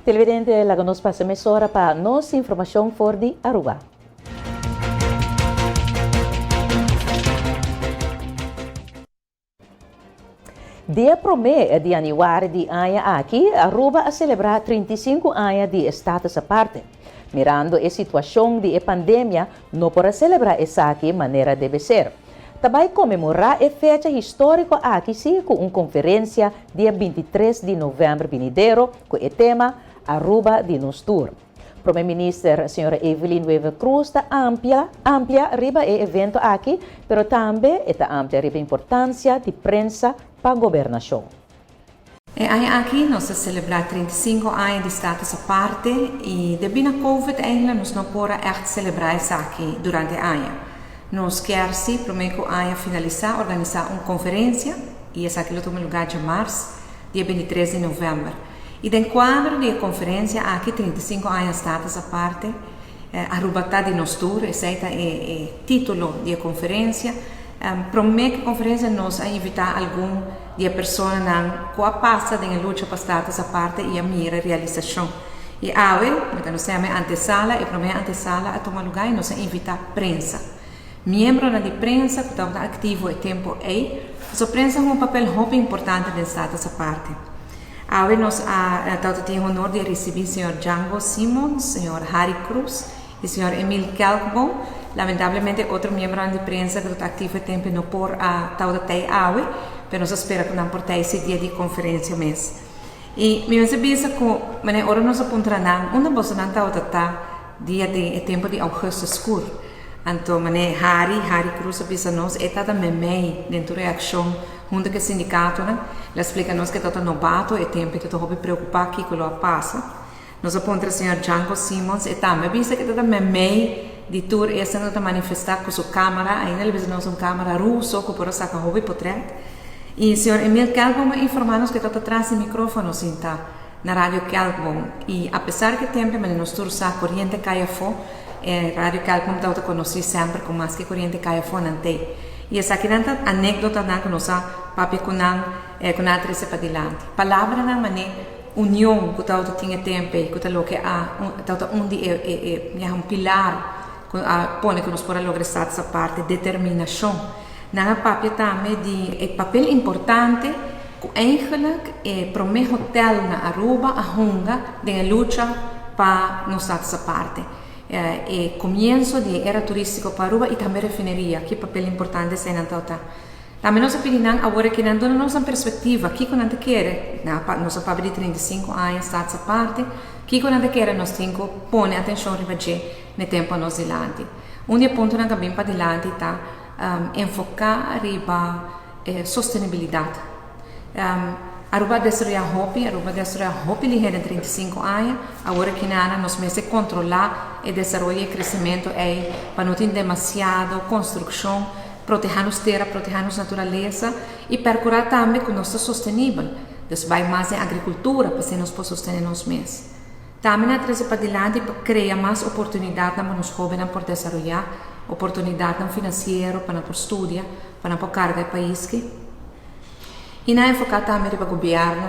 Televidente, laga nos pasa mesora pa nos informacion for di Aruba. Dia promé di yanüari di aña aki, Aruba a selebrá 35 aña di e status aparte. Mirando e situashon di e pandemia, no por a selebrá esaki manera debe ser. Ta bai konmemorá e fecha históriko aki sí ku un konferensia dia 23 di novèmber binidero ku e tema Aruba di nos tur. Prome Minister Sra. Evelyn Wever-Croes ta amplia amplia riba e evento aki, pero tambe e ta amplia riba importancia di prensa pa gobernacion. E aña aki nos ta celebra 35 aña di status aparte y debi na Covid eigenlijk nos no por a echt celebra esaki durante e aña. Nos kier si prome cu aña finalisa organisa un conferencia y esaki lo tuma lugar djamars dia 23 di november. Y den cuadro di e conferencia aki 35 aña status aparte, Aruba ta di nos tur, esey ta e e titulo di e conferencia. Prome cu e conferencia nos a invita algun di e personanan cu a pasa den e lucha pa status aparte y a mira realisacion. Y awe, mi ta nos yama e antesala, e prome antesala a tuma lugar y nos a invita prensa. Miembronan di prensa cu tabata activo e tempo ey, pasobra prensa hunga un papel hopi importante den status aparte. Awe nos a tabata tin e honor di a ricibi señor Django Simons, señor Harry Cruz y señor Emil Kelkboom. Lamentablemente otro miembronan di prensa cu tabata activo e tempo no por a tabata tey awe, pero nos a spera cu nan por tey si dia di conferencia mes. Y mi mester bisa cu manera ora nos a puntra nan unda bosonan tabata ta dia den e tempo di Augustus Scur, anto manera Harry, Harry Cruz a bisa nos e tabata memey den tur e accion Hunto ku e sindikatonan, el a splika nos ku e tabata nobato e tempu i ta hopi preokupá kiko lo a pasa. Nos a puntra señor Django Simons, e tambe a bisa ku e tabata meimei di tur esnan ku ta manifestá ku su kámara, ainda el a bisa nos un kámara ruso ku por a saka hopi potrèt. I señor Emil Kelkboom a informá nos ku e tabata tras di mikrófono sintá na Radio Kelkboom i apesar ku e tempu manera nos tur sa koriente kai afó, e Radio Kelkboom tabata konosí semper ku maske koriente kai afó nan tei. I esakinan ta anekdotanan ku nos a papia ku nan ku nan a trese padilanti. Palabranan manera union ku tabata tin e tempu ei ku ta loke a tabata un di e e e un pilar ku a pone ku nos por a logra status aparte, determinashon. Nan a papia tambe di e papel importante ku eigenlijk e promé hotel na Aruba a hunga den e lucha pa nos status aparte. E komienso di e era turístiko pa Aruba i tambe refineria, ki papel importante eseinan tabata. Tambe nos a pidi nan awor aki nan duna nos nan perspektiva, kiko nan ta kere, nan a nos a papia di 35 aña status aparte, kiko nan ta kere nos tin ku pone atenshon riba dje n'e tempu nos dilanti. Un di e puntonan ku a bin padilanti ta enfoká riba e sostenibilidat. Aruba a desaroyá hopi, Aruba a desaroyá hopi lihé den 35 aña. Awor aki nana nos mester kontrolá e desaroyo i e kresementu ei pa no tin demasiado konstrukshon, protehá nos tera, protehá nos naturalesa i perkurá tambe ku nos ta sostenibel. Dus bai mas den agrikultura pa asina nos por sostené nos mes. Tambe nan a trese padilanti pa krea mas oportunidatnan pa nos hóbennan por desaroyá, oportunidatnan finansiero pa nan por studia, pa nan por karga e pais ki. I nan a enfoká tambe riba gobièrnu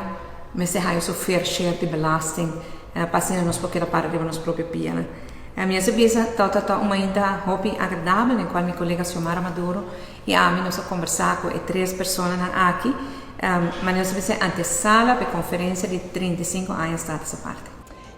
mester haña su fair share di belasting pa asina nos por keda para riba nos propio pianan. Mi a bisa tabata ta un mainta hopi agradabel den kual mi kolega Xiomara Maduro i ami nos a kombersá ku e tres personanan aki. Manera nos a bisa e antesala pa e konferensia di 35 aña Status Aparte.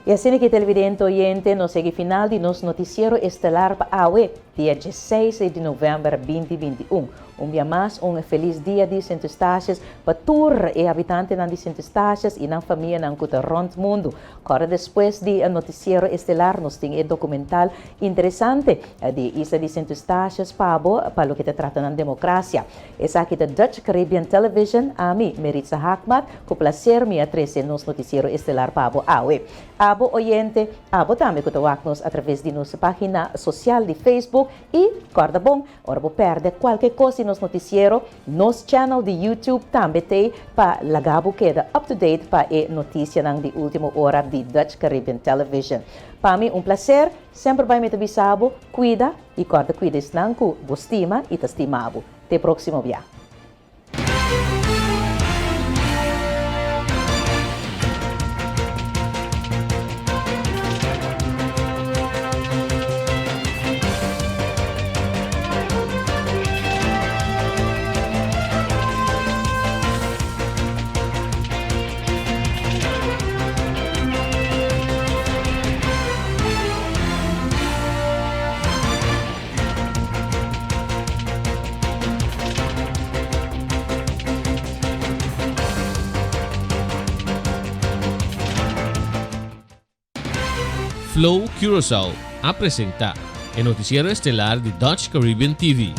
I asina ki televidente oyente nos yega e final di nos noticiero estelar pa awe, dia dieseis di november 2021. Un bia mas un felis dia di Sint Eustatius pa tur e habitantenan di Sint Eustatius i nan famianan ku ta rònt mundu. Kòrda despues di e noticiero estelar nos tin e documental interesante di e isla di Sint Eustatius pa bo pa loke ta trata nan democracia. Esaki ta Dutch Caribbean Television, ami, Meritza Haakmat, ku plaser mi a trese nos notisiero estelar pa bo awe. Abo oyente, abo tambe ku ta wak nos atraves di nos pagina sosial di Facebook i, kòrda bon, ora bo pèrdè kualke kos di nos notisiero, nos channel di YouTube tambe t'ei pa laga bo keda up to date pa e notisianan di ultimo ora di Dutch Caribbean Television. Pa mi un plaser, semper bai mi ta bisa bo, kuida I kòrda kuida esnan ku bo stima i ta stima bo. Te próksimo bia. Flow Curaçao a presentá e notisiero estelar di Dutch Caribbean TV.